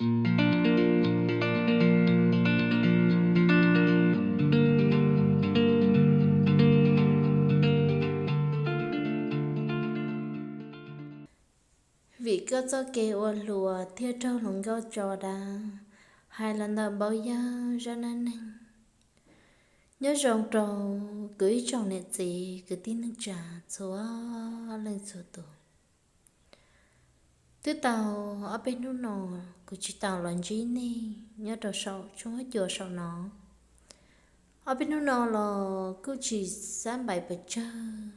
Vim koj txoj kev ua hluas thiaj raug hluas nkauj tso dag, hais los ntawm npau yawg zaj neej neeg. Nyob zoo rau kuv ib tsoom niam txiv kwv tij neej tsa txhua leej txhua tus. Twb tau ob peb hnub no kuv tsis tau los ntsib nej nyob rau saum tshooj huab cua saum no. Ob peb hnub no los kuj tsis xab npais pes tsawg,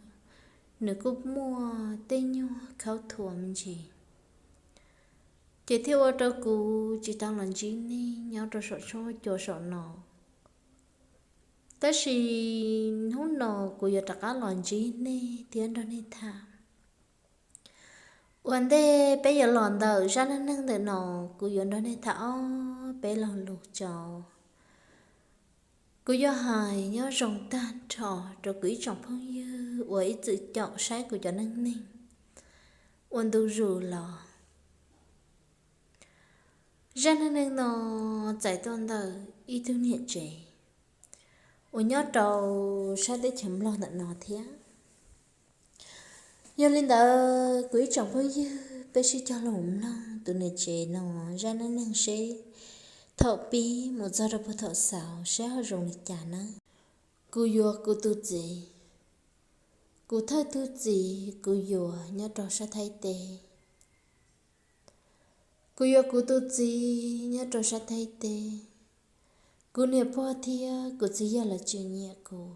nws kuj muaj tej nyuag khaub thuas me ntsis, ces thiaj ua rau kuv tsis tau los ntsib nej nyob rau saum tshooj huab cua saum no. Tab sis hnub no kuv yuav rov qab los ntsib nej thiab nrog nej tham. Ua ntej peb yuav los ntawm zaj neej neeg ntawm no, kuv yuav nrog nej tham ob peb lo lus tso. Kuv yuav hais nyob zoo tag nrho rau kuv ib tsoom phooj ywg uas ib txwm caum saib kuv cov neej neeg ua ntu zus los. Zaj neej neeg no txais tuaj ntawm ib tug niam tsev uas nyob rau sab teb chaws Nplog ntawm no thiab. Yog li ntawd kuv ib tsoom phooj ywg peb sib cog lus mloog tus niam tsev no zaj neej neeg seb thaum pib mus txog rau puag thaum xaus seb ho zoo li cas nawb. Kuv yuav kuv tus txiv. Kuv thawj tug txiv kuv yuav nyob rau sab Thaib teb. Kuv yuav kuv tus txiv nyob rau sab Thaib teb. Kuv niam pog thiab kuv txiv yawg lawv tsis nyiam kuv,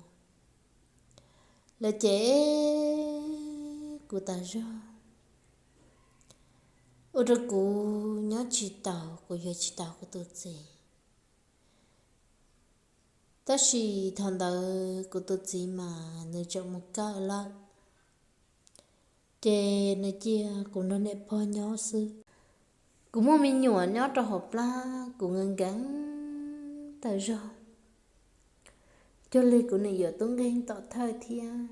lawv cem kuv tas zog, ua rau kuv nyob tsis tau, kuv yuav tsis tau kuv tus txiv. Tab sis thaum ntawd kuv tus txiv mas nws tseem mus kawm lawm, ces nws cia kuv nrog niam pog nyob xwb. Kuv muaj me nyuam nyob rau hauv plab, kuv nkees nkees tas zog, cuag li kuv nim yuav tub nkeeg tom thawj thiab.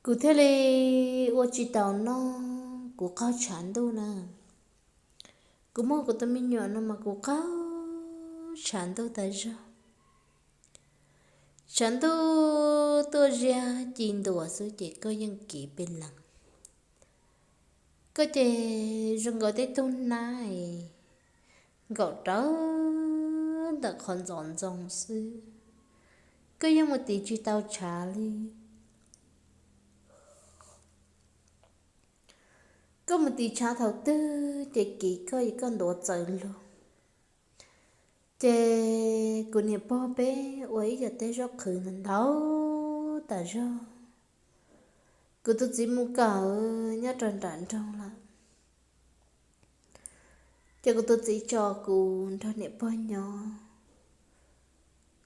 Kuv thiaj li ua tsis taus noj, kuv qaug tshav ntuj na. Kuv muaj kuv tus me nyuam no mas kuv qaug tshav ntuj tas zog. Tshav ntuj tuaj ziab ci ntua xwb ces koj yeej kiv pes lees. Koj ces zoo nkaus tej tug nab nkaum rawv ntawm qhov ntxoov ntxoo xwb, koj yeej mus tiv tsis tau tshav li. Koj mus tiv tshav thaum twg ces kiv koj es koj ntuav txawv lug. Ces kuv niam pog peb ua ib yam tej zaub qhwv ntau tas zog. Kuv tus txiv mus kawm nyob rau nram nroog lawm, ces kuv tus txiv tso kuv nrog niam pog nyob.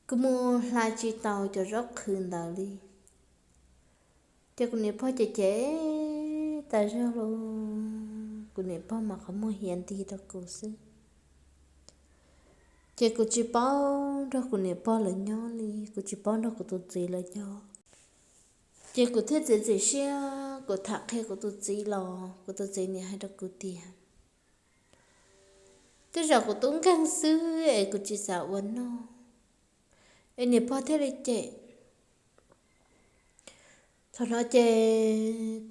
Kuv mus hla tsis tau cov zaub qhwv ntawd li, ces kuv niam pog cem cem tas zog los, kuv niam pog mas qhov muag hiav nti rau kuv xwb. Ces kuv tsis paub nrog kuv niam pog lawv nyob li, kuv tsis paub nrog kuv tus txiv lawv nyob. Ces kuv thiaj txiav txim siab, kuv tham qhia kuv tus txiv los kuv tus txiv nim hais rau kuv tias, tej zaum kuv tub nkeeg xwb es kuv tsis xav ua noj, es niam pog thiaj li cem. Thaum no ces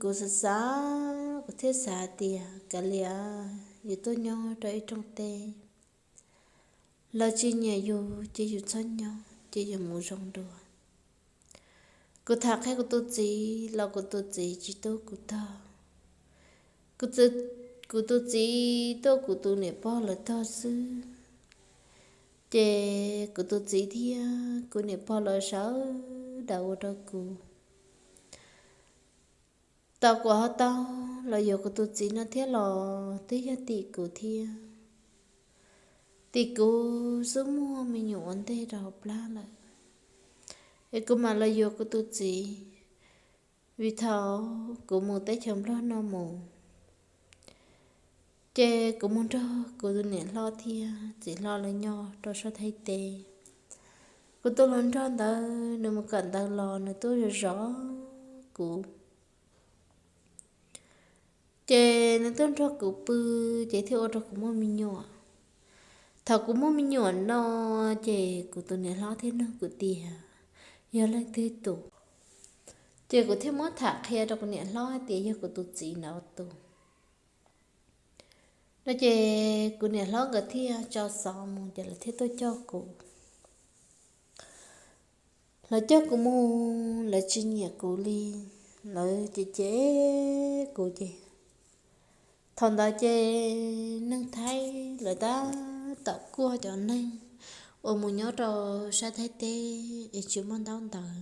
kuv xav xav, kuv thiaj xav tias kav liam, yus tuaj nyob rau ib rooj teb, lawv tsis nyiam yus ces yus txhob nyob, ces yus mus zoo dua. Kuv tham qhia kuv tus txiv los kuv tus txiv tsis tub kuv tog. Kuv tus txiv tuaj kuv tus niam pog lawv tog xwb, ces kuv tus txiv thiab kuv niam pog lawv sawv daws ua rau kuv tau kuv ho tau los yuav kuv tus txiv no thiab los twb yog tim kuv thiab. Tim kuv xub muaj me nyuam ua ntej rau hauv plab lawm, es kuv mam los yuav kuv tus txiv, vim thaum kuv mus teb chaws Nplog no mus, ces kuv mus nrog kuv tus niam hlob thiab txiv hlob lawv nyob rau sab Thaib teb. Kuv tus hluas nraug ntawd nws mus kawm ntawv los nws tuaj zov zov kuv. Ces nws tuaj nrog kuv pw, ces thiaj ua rau kuv muaj me nyuam. Thaum kuv muaj me nyuam no, ces kuv tus niam hlob thiaj nug kuv tias yog leej twg tus. Ces kuv thiaj muab tham qhia rau kuv niam hlob hais tias yog kuv tus txiv ntawd tus. No ces kuv niam hlob nkawd thiaj tso xov mus ces lawv thiaj tuaj coj kuv. Lawv coj kuv mus, lawv tsis nyiam kuv li, lawv cem cem kuv ces, thaum ntawd ces neeg Thaib lawv tab tom kuaj cov neeg uas mus nyob rau sab Thaib teb es tsis muaj ntaub ntawv.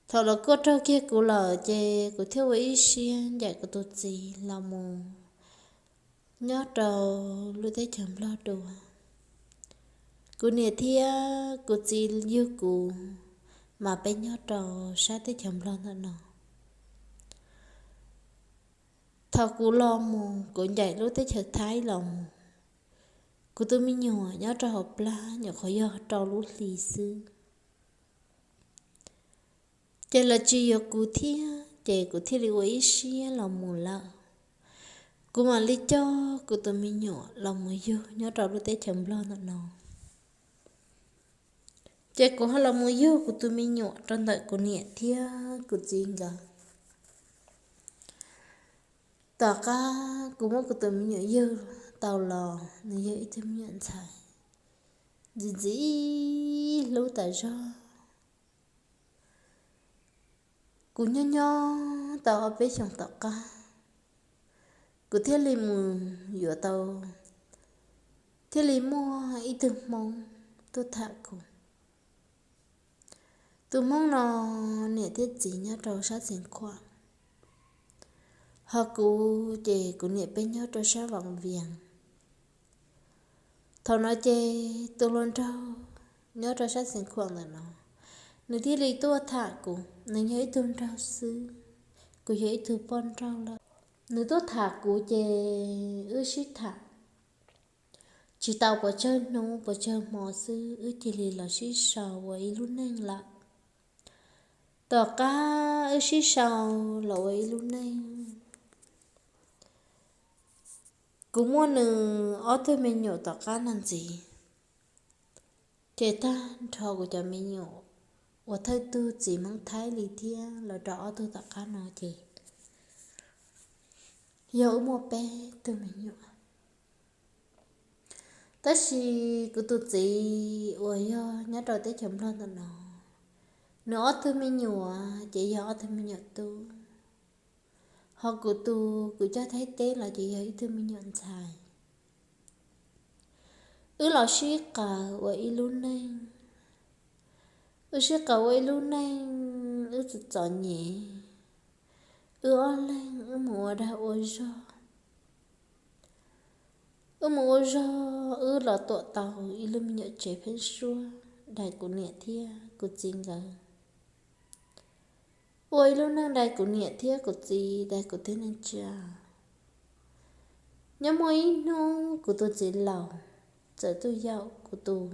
Thaum lawv kuaj raug kiag kuv lawm ces kuv thiaj ua ib siab ncaim kuv tus txiv los mus nyob rau lub teb chaws Nplog dua. Kuv niam thiab kuv txiv yug kuv, mas peb nyob rau sab teb chaws Nplog ntawm no. Thaum kuv los mus, kuv ncaim lub teb chaws Thaib los mus, kuv tus me nyuam nyob rau hauv plab nyuam qhuav yog rau lub hli xwb. Ces lawv tsis yuav kuv thiab, ces kuv thiaj li ua ib siab los mus lawm. Kuv mam li coj kuv tus me nyuam los mus yug nyob rau lub teb chaws Nplog ntawm no. Ces kuv ho los mus yug kuv tus me nyuam rau ntawm kuv niam thiab kuv txiv nkawd. Tom qab kuv muab kuv tus me nyuam yug tau los, nws yog ib tug me nyuam ntxhais ntxim ntxim hlub tas zog. Kuv nyob nyob tau ob peb xyoos tom qab, kuv thiaj li mus yuav tau, thiaj li muaj ib tug Hmoob tuaj tham kuv. Tus Hmoob no niam thiab txiv nyob rau sab Xeev Khuam, ho kuv ces kuv niam peb nyob rau sab Vam Vias. Thaum no ces tus hluas nraug nyob rau sab Xeev Khuam ntawm no, nws thiaj li tuaj tham kuv. Nws yog ib tug nraug xwb, kuv yog ib tug poj nraug lawm. Nws tuaj tham kuv ces wb sib tham tsis tau pes tsawg hnub pes tsawg hmo xwb, wb cia li los sib sau ua ib lub neej lawm. Tom qab wb sib sau los ua ib lub neej, kuv muaj nws ob tug me nyuam tom qab no ntxiv, ces tag nrho kuv cov me nyuam uas thawj tug txiv Hmoob Thaib li thiab los rau ob tug tom qab no ces yog wb muaj peb tug me nyuam. Tab sis kuv tus txiv uas yog nyob rau teb chaws Nplog ntawm no, nws ob tug me nyuam ces yog ob tug me nyuam tub, ho kuv tus kuv coj Thaib teb los ces yog ib tug me nyuam ntxhais. Wb los sib qawm ua ib lub neej, wb sib qawm ua ib lub neej, wb txom txom nyem, wb ob leeg wb mus ua dag ua zog. Wb mus ua zog, wb los tuam tau ib lub me nyuam tsev pheeb suab daim kuv niam thiab kuv txiv nkawd. Ua ib lub neej daim kuv niam thiab kuv txiv daim kuv tib neeg tsiaj. Nyob muaj ib hnub kuv tus txiv laus txawm tuaj yaum kuv tus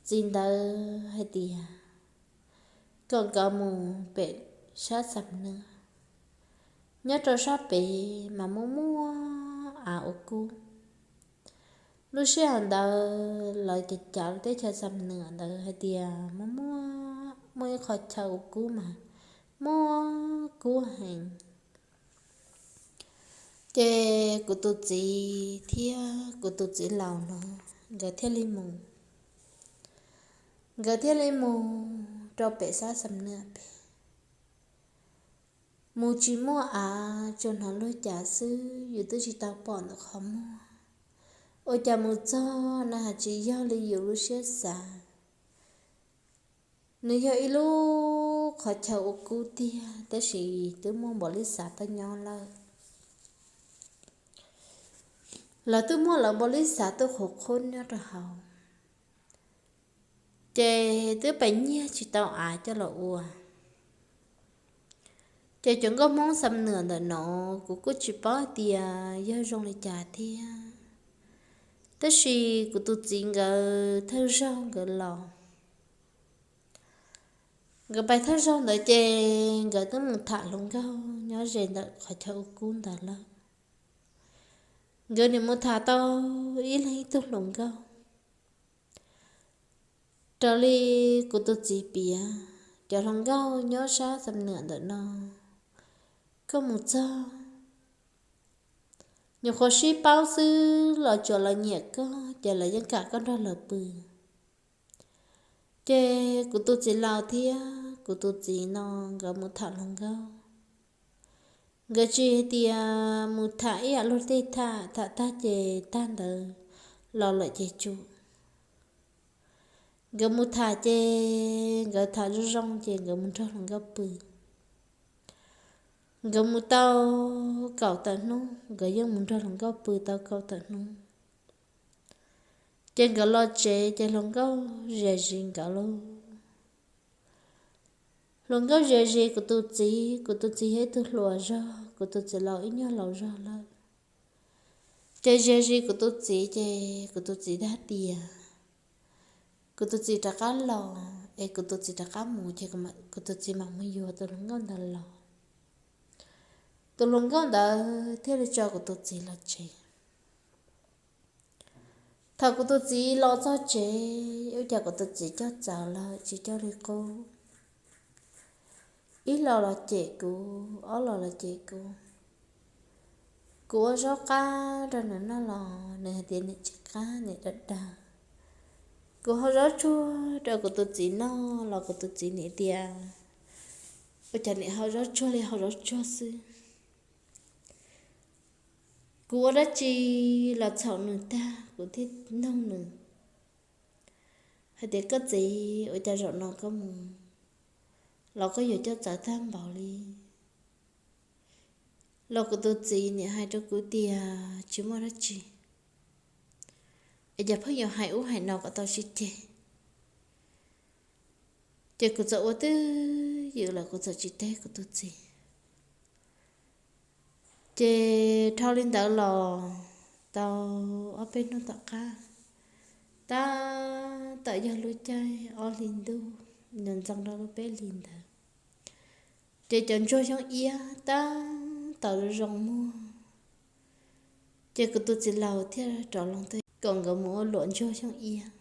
txiv ntawd hais tias kom nkawd mus pem sab Xam Nuam, nyob rau sab pem mas muaj muaj av ua kub. Lub sij hawm ntawd lawv cav cav lub teb chaws Xam Nuam ntawd hais tias muaj muaj muaj ib qhov chaw ua kub mas muaj kub heev. Ces kuv tus txiv thiab kuv tus txiv laus no nkawd thiaj li mus, nkawd thiaj li mus rau pem sab Xam Nuam pem. Mus tsis muaj av, tsuas hnov luag cav xwb, yus twb tsis tau pom ntawm qhov muag. Ua cas mus txog na has tsis yog li yus lub siab xav. Nws yog ib lub qhov chaw ua kub tiag, tab sis twb muaj npaum li xav tau nyob lawm. Lawv twb muaj lawv npaum li xav tuaj qhuv qhub nyob rau hauv, ces twb pem nyiag tsis tau av coj los ua. Ces cov nkauj Hmoob Xam Nuam ntawm no, kuv kuj tsis paub tias yog zoo li cas thiab, tab sis kuv tus txiv nkawd thawj zaug nkawd los, nkawd pais thawj zaug ntawd ces nkawd twb mus tham hluas nkauj nyob ze ntawm qhov chaw ua kub ntawd lawm. Nkawd nim mus tham tau ib leeg ib tug hluas nkauj. Raws li kuv tus txiv piav, cov hluas nkauj nyob sab xam nuam ntawm no, koj mus txog, nyuam qhuav sib paub xwb los tsuas lawv nyiam koj ces lawv yeej kam koj nrog lawv pw. Ces kuv tus txiv laus thiab kuv tus txiv no nkawd mus tham hluas nkauj. Nkawd tsis hais tias mus tham ib yam luag tej tham, tham tag ces tag ntawd los lawm ces tsum. Nkawd mus tham ces nkawd tham zoo zoo ces nkawd mus nrog hluas nkauj pw. Nkawd mus tau kaum tawm hnub, nkawd yeej mus nrog hluas nkauj pw tau kaum tawm hnub. Ces nkawd los tsev ces hluas nkauj zes zis nkawd lauj. Hluas nkauj zes zis kuv tus txiv, kuv tus txiv yog ib tug hluas zog, kuv tus txiv laus ib nyuag laus zog lawm. Ces zes zis kuv tus txiv ces kuv tus txiv dag tias, kuv tus txiv rov qab los es kuv tus txiv rov qab mus ces kuv tus txiv mam mus yuav tus hluas nkauj ntawd los. Tus hluas nkauj ntawd thiaj li tso kuv tus txiv los tsev. Thaum kuv tus txiv los txog tsev, ua cas kuv tus txiv coj txawv lawm tsis coj li qub. Ib los los cem kuv, ob los los cem kuv. Kuv ua zaub qab rau nws noj los nws hais tias nws tsis qab, nws dav dav. Kuv hau zaub tsuag rau kuv tus txiv noj los kuv tus txiv nim tias, ua cas nim hau zaub tsuag li hau zaub tsuag xwb. Kuv ua dab tsi los txhaum nws tag kuv thiaj nug nws hais tias, koj txiv, ua cas zaum no koj mus los koj yuav coj txawv tag npaum li? Los kuv tus txiv nim hais rau kuv tias tsis muaj dab tsi, es cas pheej yuav hais ub hais no kom tau sib ceg. Ces kuv txawm ua twj ywm lawm kuv txawm tsis teb kuv tus txiv. Ces dhau li ntawd los tau ob peb hnub tom qab, tab tom yog lub caij ob hlis ntuj, nws ntxeev rau lub peb hlis ntawd, ces cov ntsuag xyoob iab tab tom zoo muag. Ces kuv tus txiv laus thiaj rov loo tuaj kom nkawd mus ua luam ntsuag xyoob iab.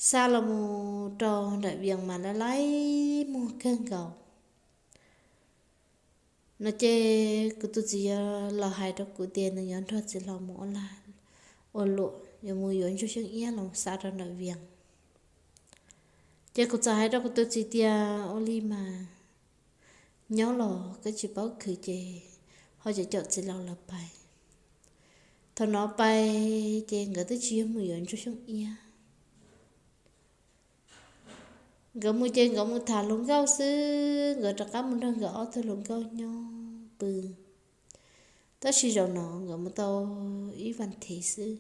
Xa los mus rau nram Vias mas lawv laib muag kawg nkaus no. Ces kuv tus txiv los hais rau kuv tias nws yuav nrog txiv laus mus ua luam, yuav mus yuav ntsuag xyoob iab los xa rau nram Vias. Ces kuv txawm hais rau kuv tus txiv tias ua li mas nyob los koj tsis paub khwv ces ho caum caum txiv laus lawv pais. Thaum no pais ces nkawd twb tsis yog mus yuav ntsuag xyoob iab. Nkawd mus ces nkawd mus tham hluas nkauj xwb, nkawd rov qab mus nrog nkawd ob tug hluas nkauj nyob pw. Tab sis zaum no nkawd mus tau ib vas thiv xwb.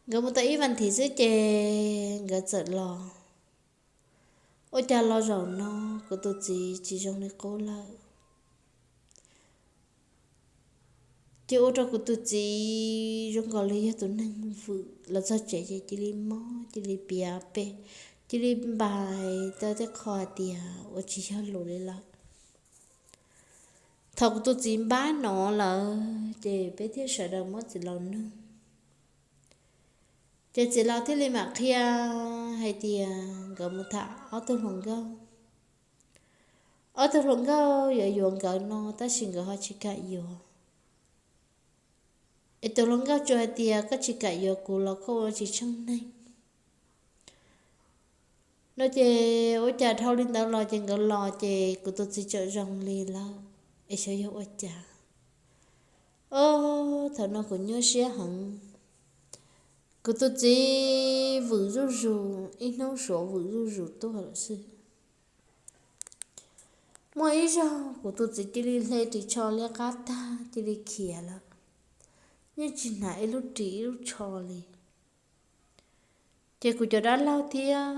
Nkawd mus tau ib vas thiv xwb ces nkawd txawm los. Ua cas los zaum no kuv tus txiv tsis zoo li qub lawm. Ces ua rau kuv tus txiv zoo nkaus li yog tus neeg vwm, los txog tsev ces cia li mob, cia li piav pem, cia li npais tau tej qho hais tias ua tsis yog lus li lawm. Thaum kuv tus txiv npab no lawm ces peb thiaj sawv daws muab txiv laus nug. Ces txiv laus thiaj li mam qhia hais tias nkawd mus tham ob tug hluas nkauj. Ob tug hluas nkauj yuav yuav nkawd no tab sis nkawd ho tsis kam yuav. Es tus hluas nkauj tsuas hais tias koj tsis kam yuav kuv los koj ua tsis tsheej neeg no. Ces ua cas dhau li ntawd los ces nkawd los ces kuv tus txiv tseem zoo li lawm, es xyov yog ua cas. Os, thaum no kuv nyuaj siab heev. Kuv tus txiv vwm zuj zus, ib hnub suav vwm zuj zus tuaj lawm xwb. Muaj ib zaug kuv tus txiv cia li hle ris tsho liab qab tag cia li khiav lawm, yeej tsis hnav ib lub ris ib lub tsho li. Ces kuv cov dab laug thiab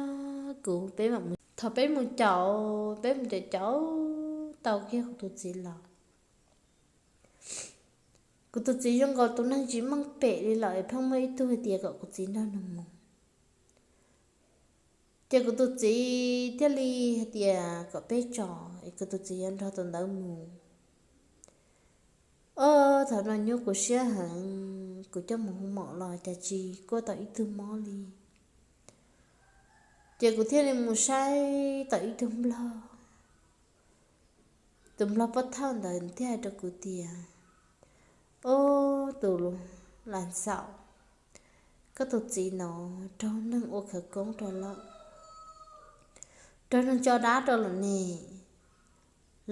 kuv peb mam mus, thaum peb mus caum, peb mus caum caum tau kiag kuv tus txiv los. Kuv tus txiv zoo nkaus tus neeg tsis meej pem li lawm es pheej muaj ib tug hais tias kom kuv txiv nrog nws mus. Ces kuv tus txiv thiaj li hais tias kom peb tso, es kuv tus txiv yuav nrog tus ntawd mus. Ob, thaum no nyuaj kuv siab heev, kuv coj mus hu mom los cas tsis kuaj tau ib tug mob li. Ces kuv thiaj li mus saib tau ib tug nplog. Tus nplog pob thawj ntawd thiaj hais rau kuv tias, Ob, tus lam xaum, koj tus txiv no raug neeg ua khawv koob rau lawm, raug neeg tso dab rau lawm ne.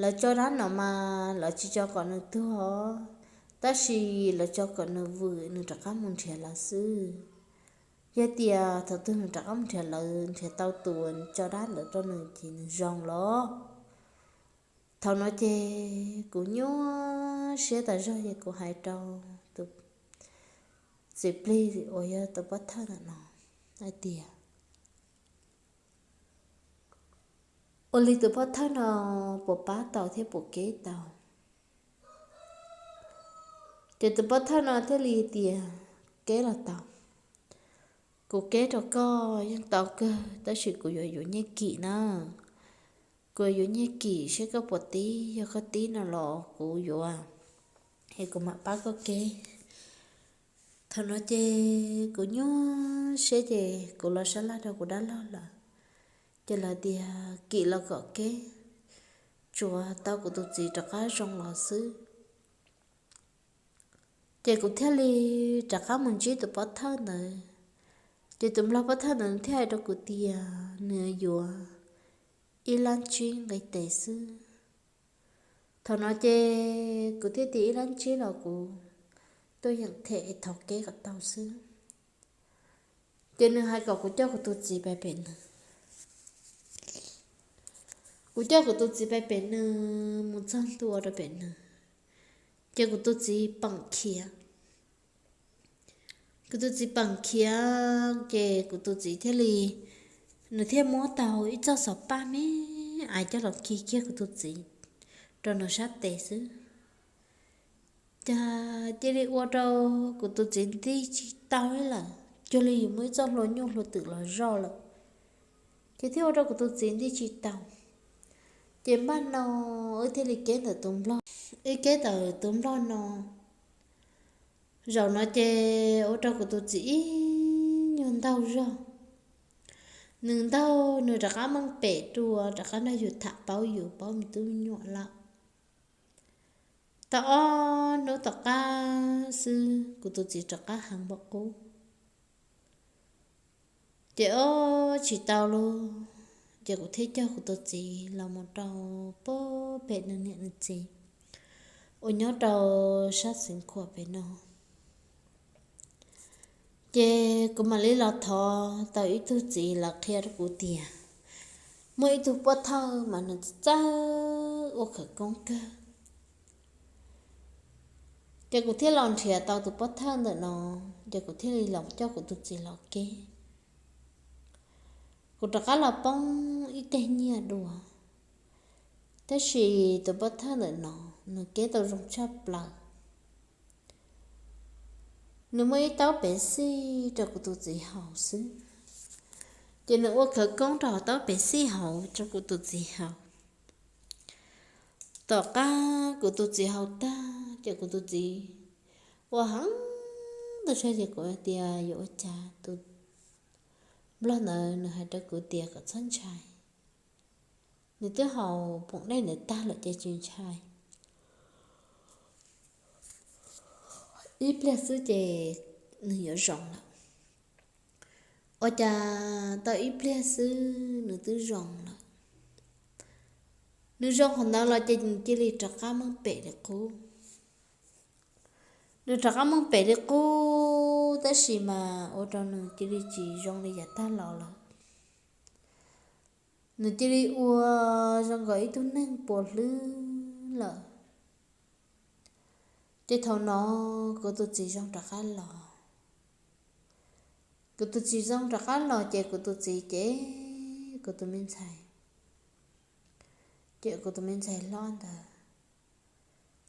Lawv tso dab no mas lawv tsis tso kom nws tuag, tab sis lawv tso kom nws vwm, nws rov qab mus nrhiav lawv xwb. Yog tias thaum twg nws rov qab mus nrhiav lawv, nrhiav tau tus tso dab ntawd rau nws ces nws zoo los. Thaum no ces kuv nyuaj siab tas zog ces kuv hais rau tus txiv plig uas yog tus pob thawj ntawm no hais tias, Ua li tus pob thawj no puas pab tau thiab puas keb tau? Ces tus pob thawj no thiaj li tias, Keb los tau, kuv keb rau koj yeej tau kawg, tab sis kuv yuav yuav nyiaj kim na. Kuv yuav nyiaj kim, seb koj puas tib, yog koj tib no los kuv yuav, es kuv mam pab koj keb. Thaum no ces kuv nyuaj siab ces kuv los sab laj rau kuv dab laug lawm, ces lawv tias, Kim los kom keb, tsuav tau kuv tus txiv rov qab zoo los xwb. Ces kuv thiaj li rov qab mus ntsib tus pob thawj ntawd. Ces tus nplog pob thawj ntawd thiaj hais rau kuv tias nws yuav ib lab tsib nqe tes xwb. Thaum no ces kuv thiaj tias, Ib lab tsib los kuv tuaj yeem them thov keb kom tau xwb. Ces nws hais kom kuv coj kuv tus txiv pais pem nws. Kuv coj kuv tus txiv pais pem nws, mus txog ntua rau pem nws, ces kuv tus txiv peem khiav. Kuv tus txiv peem khiav ces kuv tus txiv thiaj li, nws thiaj muab tau ib txoj xov paj me ais coj los khi kiag kuv tus txiv rau nws sab tes xwb. Cas cia li ua rau kuv tus txiv nti tsis tau lawm, cuag li yus muaj ib txoj hlua nyuj hlua twm los zoj lawm, ces thiaj ua rau kuv tus txiv nti tsis tau. Ces npaj no wb thiaj li keb ntawm tus nplog, wb keb ntawm tus nplog no. Zaum no ces ua rau kuv tus txiv ib nyuag ntaug zog, nws ntaug nws rov qab meej pem dua, rov qab nrog yus tham paub yus paub me tub me nyuam lawm. Tau ob hnub tom qab xwb kuv tus txiv rov qab heev npaum qub. Ces ob tsis tau lawm, ces kuv thiaj coj kuv tus txiv los mus rau pem nws niam nws txiv uas nyob rau sab Xeev Khuam pem no. Ces kuv mam li los thov tau ib tug txiv los qhia rau kuv tias muaj ib tug pov thawj mas nws txawj ua khawv koob kawg. Ces kuv thiaj los nrhiav tau tus pov thawj ntawm no, ces kuv thiaj li los coj kuv tus txiv los keb. Kuv rov qab los poob ib teg nyiaj dua, tab sis tus pov thawj ntawm no nws keb tau zoo tshaj plaws. Nws muaj ib taub pev xij rau kuv tus txiv haus xwb, ces nws ua khawv koob rau hauv taub pev xij hauv rau kuv tus txiv haus. Tom qab kuv tus txiv haus tag ces kuv tus txiv ua heev tau sab ces kuv tias yuav ua cas tus nplog ntawd nws hais rau kuv tias kom txhob ntshai, nws twb haus poom dej ntawd tag lawm ces tsis ntshai, ib pliag xwb ces nws yuav zoo lawm. Ua cas tau ib pliag xwb nws twb zoo lawm. Nws zoo qhov ntawd los ces nws cia li rov qab meej pem li qub. Nws rov qab meej pem li qub tab sis mas ua rau nws cia li tsis zoo li yav tag los lawm. Nws cia li ua zoo nkaus ib tug neeg puas hlwb lawm. Ces thaum no kuv tus txiv zoo rov qab los. Kuv tus txiv zoo rov qab los ces kuv tus txiv ces kuv tus me ntxhais, ces kuv tus me ntxhais hlob ntawd.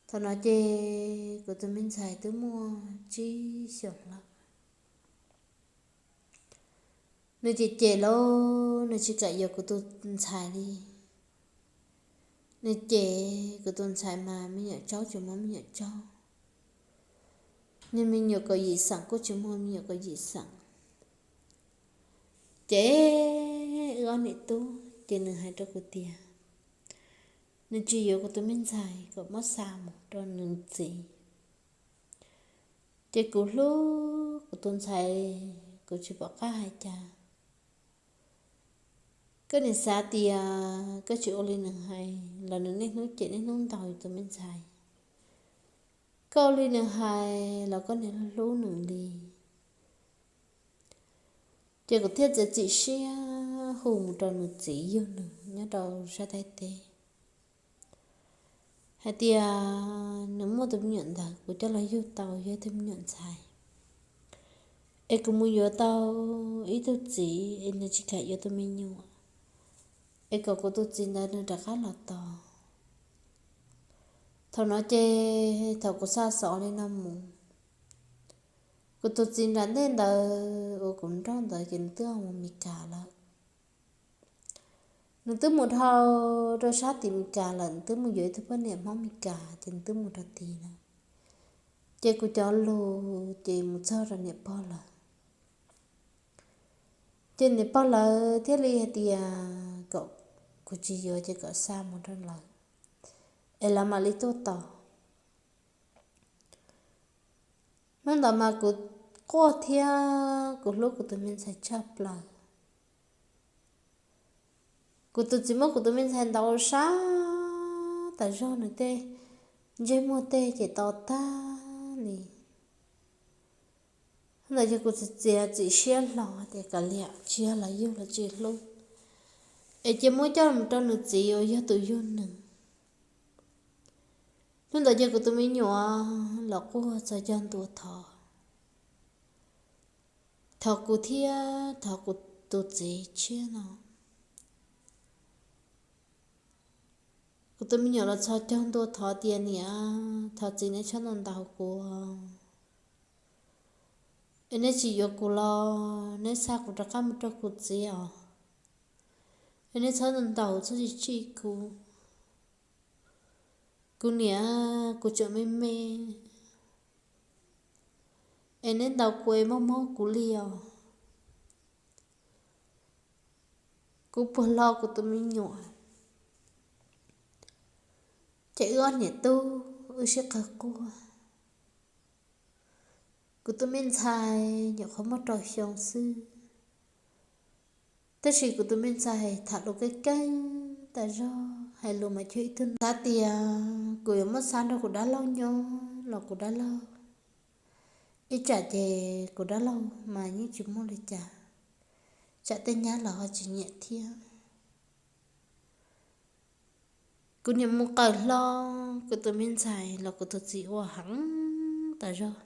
Thaum no ces kuv tus me ntxhais twb muaj tsib xyoos lawm. Nws cem cem los nws tsis kam yuav kuv tus ntxhais li. Nws cem kuv tus ntxhais mas me nyuam tsaub tsis muaj me nyuam tsaub, nws me nyuam kaum yim xeem kuj tsis muaj me nyuam kaum yim xeem. Ces wb ob niam tub ces nws hais rau kuv tias nws tsis yuav kuv tus me ntxhais kom muab xa mus rau nws txiv. Ces kuv hlub kuv tus ntxhais, kuv tsis pom qab hais cas. Koj nim xav tias koj tsis ua li nws hais los nws niaj hnub cem niaj hnub ntaus yus tus me ntxhais. Koj ua li nws hais los koj niaj hlub nws li. Ces kuv thiaj txiav txim siab hu mus rau nws txiv yug nws nyob rau sab Thaib teb hais tias nws muaj tus me nyuam ntawd kuv coj los yug tau yog ib tug me nyuam ntxhais, es kuv mus yuav tau ib tug txiv es nws tsis kam yuav tus me nyuam, es kom kuv tus txiv ntawd nws rov qab los tos. Thaum no ces thaum kuv xa xov li no mus, kuv tus txiv nram ntej ntawd uas kuv nrauj ntawd ces nws twb mus Meskas lawm. Nws twb mus dhau rau sab tim Meskas lawm, nws twb mus yuav ib tug poj niam Hmoob Meskas ces nws twb mus rau tid lawm. Ces kuv cov lus ces mus txog rau niam pog lawm. Ces niam pog lawv thiaj li hais tias kom kuv tsis yuav ces kom xa mus rau lawv, es lawv mam li tuaj tos. Hnub ntawd mas kuv quaj thiab kuv hlub kuv tus me ntxhais tshaj plaws. Kuv tus txiv muab kuv tus me ntxhais ntaus sab tas zog, nws tej ntsej muag tej ces to tag li. Hnub ntawd yog kuv txiav txim siab hlo tias kav liam, tsis yog los yug los tsis hlub, es cia muab coj mus rau nws txiv uas yog tus yug nws. Hnub ntawd ces kuv tus me nyuam los quaj txog cog ntua thov, thov kuv thiab thov kuv tus txiv tshiab no. Kuv tus me nyuam los txog cog ntua thov tias niam, thov txiv neb txhob ntaus ntaus kuv, es neb tsis yuav kuv los neb xa kuv rov qab mus rau kuv txiv os, es neb txhob ntaus ntaus txhob tsis tsij kuv. Kuv niam, kuv tseem me me, es neb ntaus kuv es mob mob kuv li os. Kuv puas hlo kuv tus me nyuam. Ces wb ob niam tub wb sib qawg quaj. Kuv tus me ntxhais nyuam qhuav muaj rau xyoo xwb, tab sis kuv tus me ntxhais tham lus keeb keeb tas zog, hais lus mas cuag ib tug xav tias kuv yuav muab xa nrog kuv dab laug nyob los kuv dab laug, ib tsam ces kuv dab laug mas yeej tsis muaj li cas, tsam tej nyab los ho tsis nyiam thiab. Kuv niam mus qawm hlo kuv tus me ntxhais los kuv tus txiv ua heev tas zog.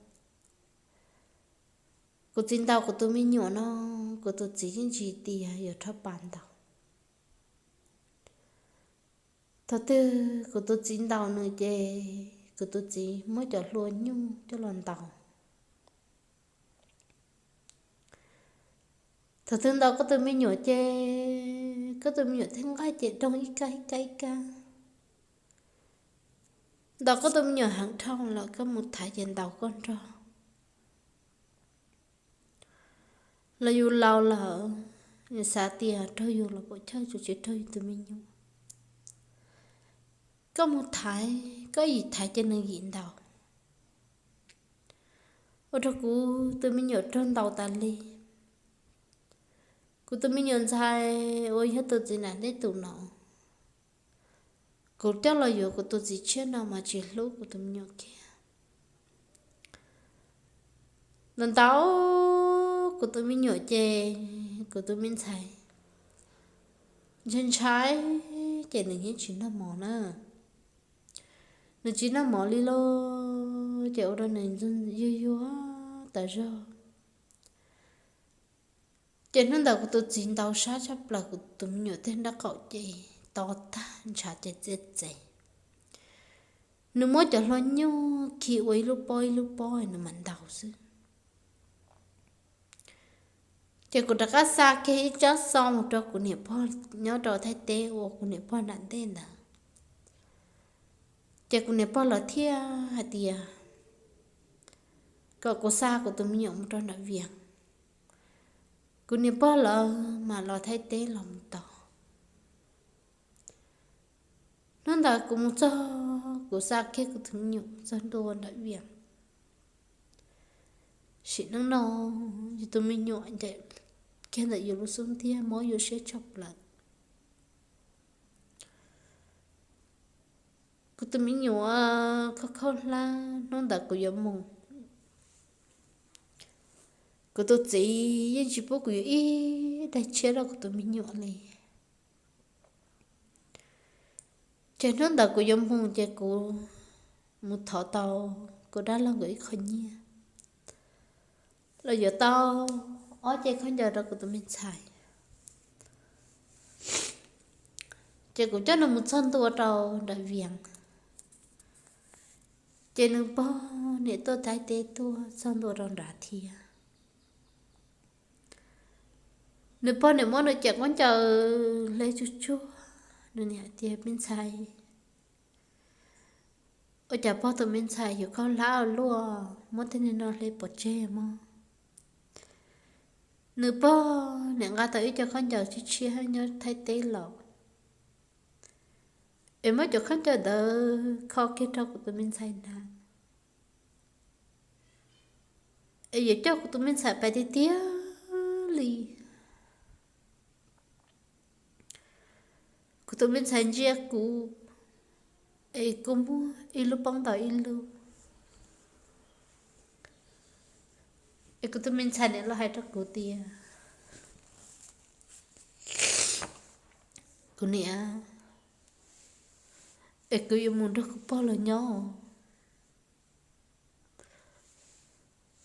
Kuv txiv ntaus kuv tus me nyuam no, kuv tus txiv yeej tsis tias yuav rho pas ntaus. Thaum twg kuv tus txiv ntaus nws ces kuv tus txiv muab cov hlua nyuj coj los ntaus. Thaum twg ntaus koj tus me nyuam ces koj tus me nyuam thiaj nqaij ces doog ib kab ib kab ib kab. Ntaus koj tus me nyuam heev dhau lawm koj mus thaiv ces ntaus koj nrog. Los yus laus lawm, nws xav tias raug yus los puam chawj tsuas tsis raug yus tus me nyuam. Koj mus thaiv, koj yim thaiv ces nws yim ntaus. Ua rau kuv tus me nyuam raug ntaus tas li. Kuv tus me nyuam ntxhais uas yog tus txiv nram ntej tus no, kuv coj los yuav kuv tus txiv tshiab no mas tsis hlub kuv tus me nyuam kiag. Ntaus ntaus kuv tus me nyuam ces kuv tus me ntxhais ntshai ntshai ces nws yeej tsis noj mov na. Nws tsis noj mov li lauj, ces ua rau nws yuag yuag tas zog. Ces hnub ntawd kuv tus txiv ntaus sab tshaj plaws kuv tus me nyuam tej nraub qaum ces to tag, ntshav ces txias txev. Nws muab cov hlua nyuj khi ua ib lub pob ib lub pob nws mam ntaus xwb. Ces kuv rov qab xa kiag ib tsab xov mus rau kuv niam pog nyob rau Thaib teb uas kuv niam pog nram ntej ntawd. Ces kuv niam pog los thiaj hais tias kom kuv xa kuv tus me nyuam mus rau nram Vias. Kuv niam pog lawv mam los Thaib teb los mus tos. Hnub ntawd kuv mus txog, kuv xa kiag kuv tus me nyuam txog ntua nram Vias. Sim neej no yus tus me nyuam ncaim kiag ntawm yus lub xub ntiag mob yus siab tshaj plaws. Kuv tus me nyuam khaub khaub hlab, hnub ntawd kuv yuav mus, kuv tus txiv yeej tsis pub kuv yuav ib daim tshiab rau kuv tus me nyuam li. Ces hnub ntawd kuv yuav mus ces kuv mus thov tau kuv dab laug nkawd ib qho nyiaj los yuav tau ob ce khaub ncaws rau kuv tus me ntxhais. Ces kuv coj nws mus txog ntua rau nram Vias, ces nws pog niam tuaj Thaib teb tuaj txog ntua rau nrad thiab. Nws pog niam muab nws cov khaub ncaws hle tsuj tsuag, nws niam hais tias, Me ntxhais, ua cas pog tus me ntxhais yuav khaub hlab ua luaj, muab tej niag no hle pov tseg mog. Nws pog niam nqa tau ib co khaub ncaws tshiab tshiab nyob Thaib teb los, es muab cov khaub ncaws ntawd kho kiag rau kuv tus me ntxhais nrad, es yuav coj kuv tus me ntxhais pais tiag tiag li. Kuv tus me ntxhais ntsia kuv, es kuv muab ib lub poob ntaus ib lub. Es kuv tus me ntxhais niam los hais rau kuv tias, Kuv niam, es kuv yuav mus nrog kuv pog los nyob,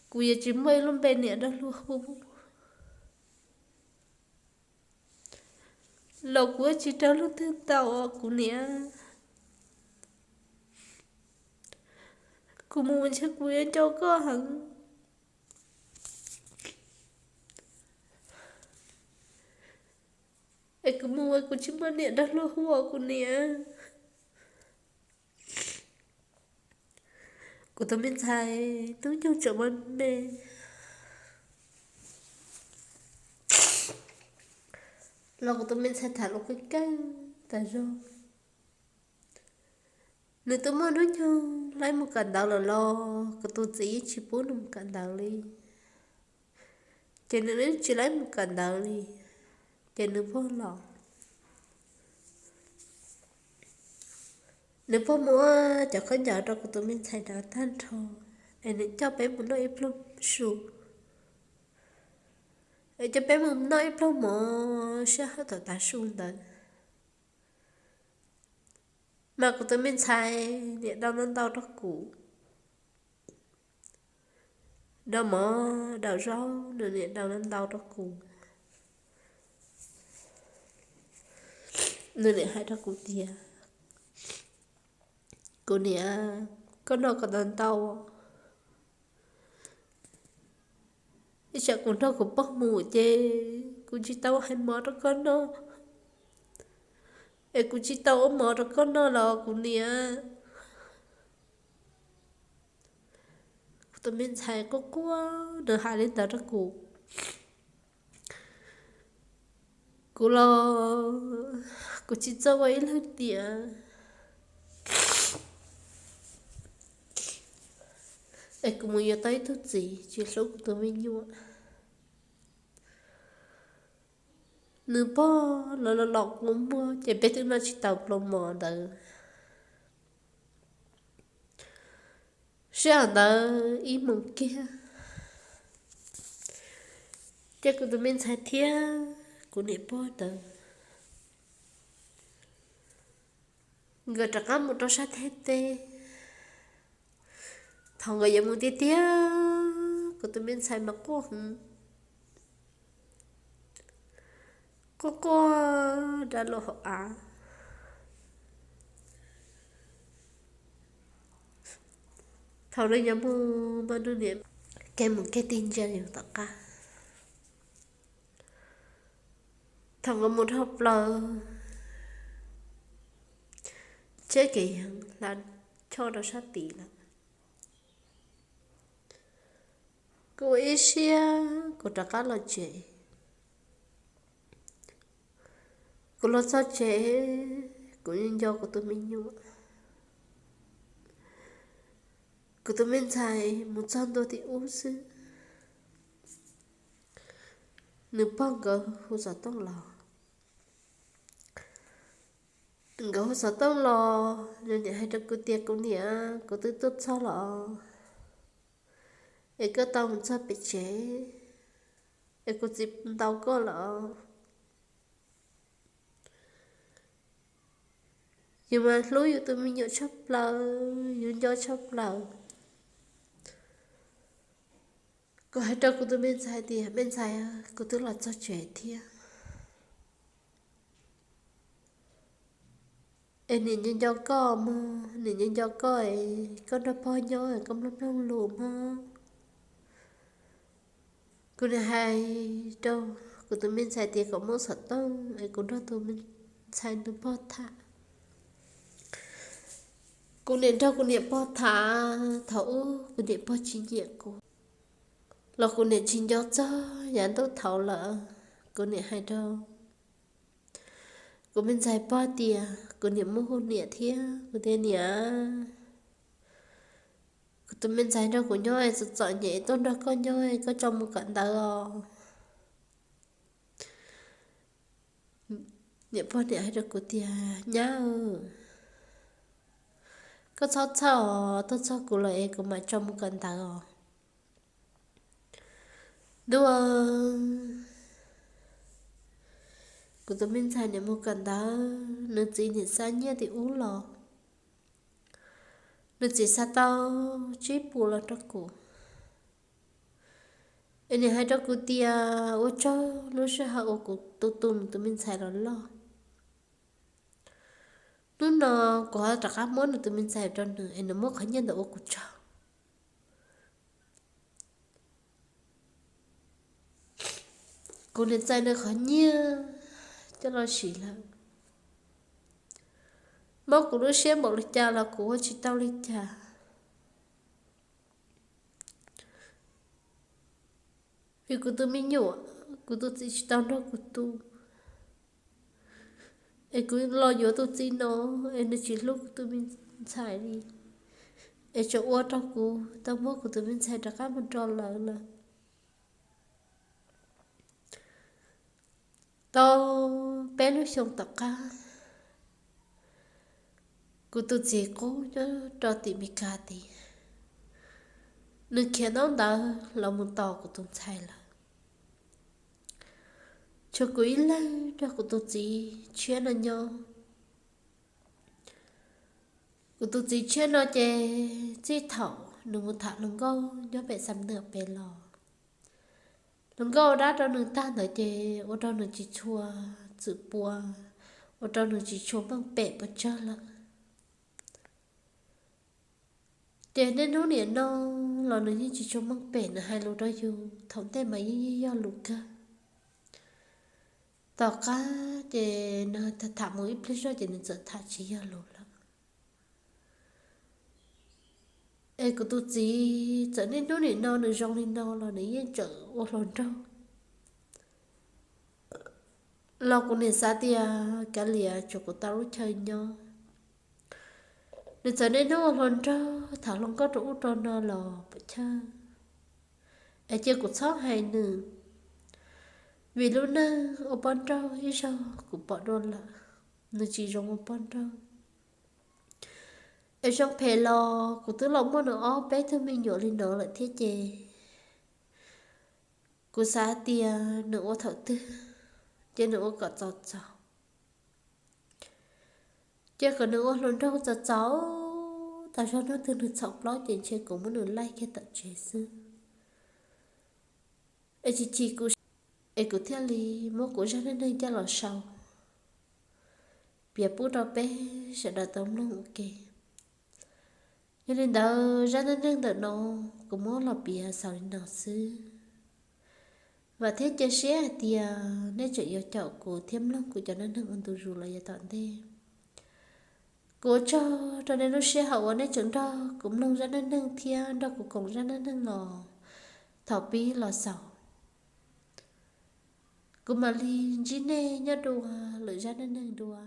kuv yuav tsis muaj ib lub npe niam dab laug hu los kuv yuav tsis raug leej twg ntaus os kuv niam. Kuv mus ntshe kuv yuav nco koj heev. Es kuv mus es kuv tsis muaj niam dab laug hu os kuv niam. Kuv tus me ntxhais hnub nyoog tseem me me los kuv tus me ntxhais tham lus kawg kawg tas zog. Nws twb muaj hnub nyoog laib mus kawm ntawv lawm los kuv tus txiv yeej tsis pub nws mus kawm ntawv li. Ces nws tsis laib mus kawm ntawv li, ces nws pog los, nws pog muab cov khaub ncaws rau kuv tus me ntxhais nrad tag nrho, es nws coj peb mus noj ib pluag su, es coj peb mus noj ib pluag mov sab hawm tom tav su ntawd. Mas kuv tus me ntxhais niam dau ntau ntau rau kuv, dau mov dau zaub nws niam dau ntau ntau rau kuv. Nws niam hais rau kuv tias, Kuv niam, koj noj kom ntau ntau, ib tsam kuv nrog kuv pog mus ces kuv tsis tau hais mov rau koj noj, es kuv tsis tau ua mov rau koj noj los kuv niam. Kuv tus me ntxhais quaj quaj nws hais li ntawd rau kuv. Kuv los kuv tsis txawj ua ib leeg niam, es kuv mus yuav tau ib tug txiv tsis hlub kuv tus me nyuam. Nws pog los los los kuv muag ces peb twb noj tsis tau pluas mov ntawd. Sij hawm ntawd ib moos kiag, ces kuv tus me ntxhais thiab kuv niam pog ntawd nkawd rov qab mus rau sab Thaib teb. Thaum nkawd yuav mus tiag tiag, kuv tus me ntxhais mas quaj heev, quaj quaj da luag hauv av. Thaum nws yuav mus mas nws niam kev mus kev tig ntsia yus tom qab. Thaum nkawd mus dhau plaws, tsheb kev yees hla choj rau sab tid lawm. Kuv ua ib siab kuv rov qab los tsev. Kuv los txog tsev, kuv nco kuv tus me nyuam. Kuv tus me ntxhais mus txog ntua tim ub xwb, nws pog nkawd hu xov tooj los. Nkawd hu xov tooj los, nws niam hais rau kuv tias, kuv niam, kuv twb tuaj txog los es koj tau mus txog pem tsev, es kuv txiv ntaus koj los. Yus mas hlub yus tus me nyuam tshaj plaws, yus nco tshaj plaws. Kuv hais rau kuv tus me ntxhais tias, me ntxhais, kuv twb los txog tsev thiab. Es niam nco nco koj mog, niam nco nco koj es koj nrog pog nyob koj mloog mloog lus mog. Kuv niam hais rau kuv tus me ntxhais tias kom muab xov tooj es kuv nrog tus me ntxhais tus pog tham. Kuv niam nrog kuv niam pog tham, thaum ub kuv niam pog tsis nyiam kuv los kuv niam tsis nco txog yav ntuj thaud lawm. Kuv niam hais rau kuv me ntxhais pog tias, kuv niam muab hu niam thiab, kuv tias, niam, kuv tus me ntxhais nrog kuv nyob es txom txom nyem tuaj nrog koj nyob, koj tso mus kawm ntawv os. Niam pog niam hais rau kuv tias, nyab, koj txhob txhawj os, tuaj txog kuv lawm es kuv mam tso mus kawm ntawv os. Nub, kuv tus me ntxhais niam mus kawm ntawv, nws txiv niam xa nyiaj tim ub los, nws txiv xa tau tsib puas los rau kuv. Es nws hais rau kuv tias, ua tsaug lub sij hawm uas kuv tu tu nws tus me ntxhais los loj. Hnub no kuv ho rov qab muab nws tus me ntxhais rau nws es nws muab qhov nyiaj ntawd ua kuv tsaug. Kuv niam txais nws qhov nyiaj coj los siv lawm. Mob kuv lub siab npaum li cas los kuv ua tsis tau li cas. Vim kuv tus me nyuam, kuv tus txiv tsis tau nrog kuv tu, es kuv los yuav tus txiv no, es nws tsis hlub kuv tus me ntxhais li, es tsuas ua rau kuv tau muab kuv tus me ntxhais rov qab mus rau lawv lawm. Tau peb lub xyoo tom qab, kuv tus txiv qub nyob rau tim Meskas tid, nws khiav ntaub ntawv los mus tos kuv tus ntxhais lawm. Tshuav kuv ib leeg nrog kuv tus txiv tshiab no nyob. Kuv tus txiv tshiab no ces txij thaum nws mus tham hluas nkauj nyob pem Xam Nwm pem los, hluas nkauj ua dab rau nws tag ntawd ces ua rau nws tsis tshua txwm pua, ua rau nws tsis tshua meej pem pes tsawg lawm. Ces niaj hnub nim no los nws yeej tsis tshua meej pem, nws hais lus rau yus thaum ntej mas yeej yog lus kawg. Tom qab ces nws tham mus ib pliag zog ces nws txawm tham tsis yog lus lawm. Es kuv tus txiv txawm niaj hnub nim no nws zoo li no los nws yeej tseem ua hluas nraug. Los kuv niam xav tias kav liam tsuas kuv tau lub chaw nyob. Nws txawm niaj hnub ua hluas nraug tham hluas nkauj rau ub rau no los pom chawj, es cia kuv txhob hais nws. Vim lub neej ua poj nrauj ib zaug kuv pom dua lawm, nws tsis zoo ua poj nrauj. Es zoo phem los kuv twb los muaj nws ob peb tug me nyuam li no lawm thiab ces kuv xav tias nws ua thaum twg ces nws ua kom txaus txaus. Ces kom nws ua hluas nraug txaus txaus, tas zog hnub twg nws txhaum plaub ces ntshe kuv muab nws laij kiag tom tsev xwb. Es tsis chim kuv, es kuv thiaj li muab kuv zaj neej neeg coj los sau piav pub rau peb sawv daws tau mloog ua ke. Yog li ntawd zaj neej neeg ntawm no kuv muab los piav xaus li no xwb. Vam thiab cia siab hais tias nej tseem yuav caum kuv thiab mloog kuv cov neej neeg ua ntu zus los yav tom ntej. Kuv ua tsaug rau nej lub sij hawm uas nej tseem nrog kuv mloog zaj neej neeg thiab nrog kuv koom zaj neej neeg los thaum pib los xaus. Kuv mam li ntsib nej nyob dua lwm zaj neej neeg dua.